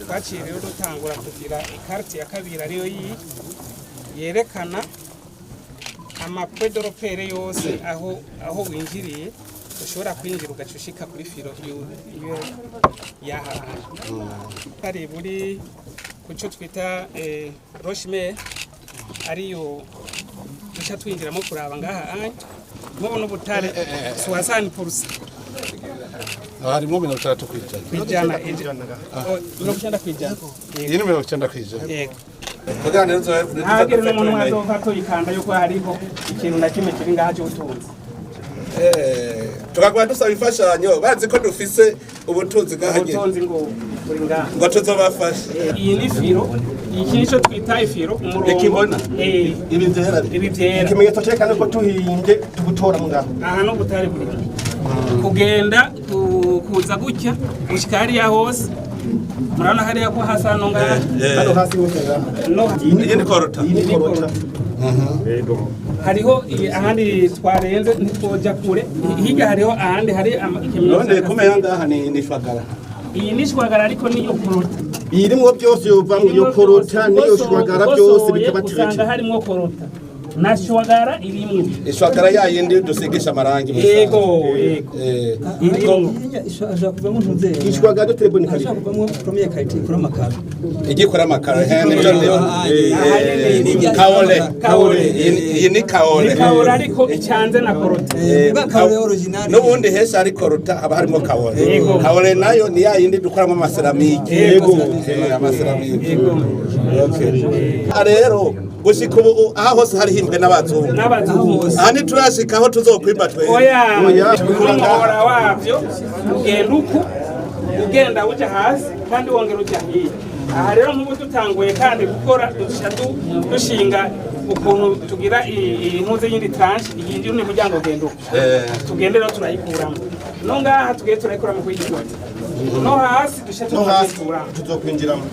Twaciye rero dutangura kugira ikariti ya kabiri, ariyo iyi yerekana ama points de repère yose, aho winjiriye ushobora kwinjira ugaca ushika kuri filon iyo y'aha hantu hari buri ku cyo twita rochemere, ariyo duca twinjiramo kuraba ngaha anya mubona ubutare 60%. Harimo 60%. Kwijana, oh, 90%. Iyi ni 90%. Yego. Kugira ngo Ntagire n'umuntu azova tuyikanda yuko hariho ikintu na kimwe kiri ngaha cy'ubutunzi. Tukaguma dusaba imfashanyo, bazi ko dufise ubutunzi ngaha nyene. Ubutunzi ngo buri ngaha. Ngo tuzobafasha. Iyi ni filon, iki nicyo twita i filon, umurongo. Ikibona? Eh. Ibi vyera. Ibi byera. Ikimenyetso cyerekana ko tuhimbye tugutora mu ngaho. Aha n'ubutare buri kugenda kuza gutya gushika hariya hose, murabona hariya ko hasa no ngaha. Hano hasi hose ngaha. No. Iyi ni coltan. Iyi ni coltan. Hariho ahandi twarenze, ntitwoja kure, hirya hariho ahandi hari ikimenyetso. None kumenya ngaha ni shwagara. Iyi ni shwagara, ariko niyo coltan. Irimwo byose, yovamwo iyo coltan n'iyo shwagara, byose bikaba usanga traité. Harimwo coltan na shwagara irimwo. Ishwagara ya yindi dusigisha amarangi mu Yego. Irimwo. Ishobora kuvamo ntuzeye. Ishwagara de très bonne qualité. Ashobora kuvamo première qualité ikora amakaro. Igikora amakaro, nibyo nibyo. Kaolin. Kaolin. Iyi ni kaolin. Ni kaolin, ariko icanze na coltan. Bwa kaolin original. N'ubundi henshi hari coltan haba harimo kaolin. Yego. Kaolin nayo ni ya yindi dukoramo ama céramique. Yego. Ama céramique. Okay. Ah, rero gushika ubu aha hose hari himbwe n'abazungu. N'abazungu. Aha ntiturashika aho tuzokwimba twebwe. Oya. Oya. N'umuhora wavyo ugenda uku, ugenda uja hasi kandi wongera uja hirya. Aha rero nk'ubu dutanguye kandi gukora, duca dushinga ukuntu tugira impuze y'indi tranche iyindi, ni muryango ugenda uku. Tugende rero turayikuramo, no ngaha tugiye turayikuramo kuyigota, no hasi duca No hasi tuyikuramo. Tuzokwinjiramo.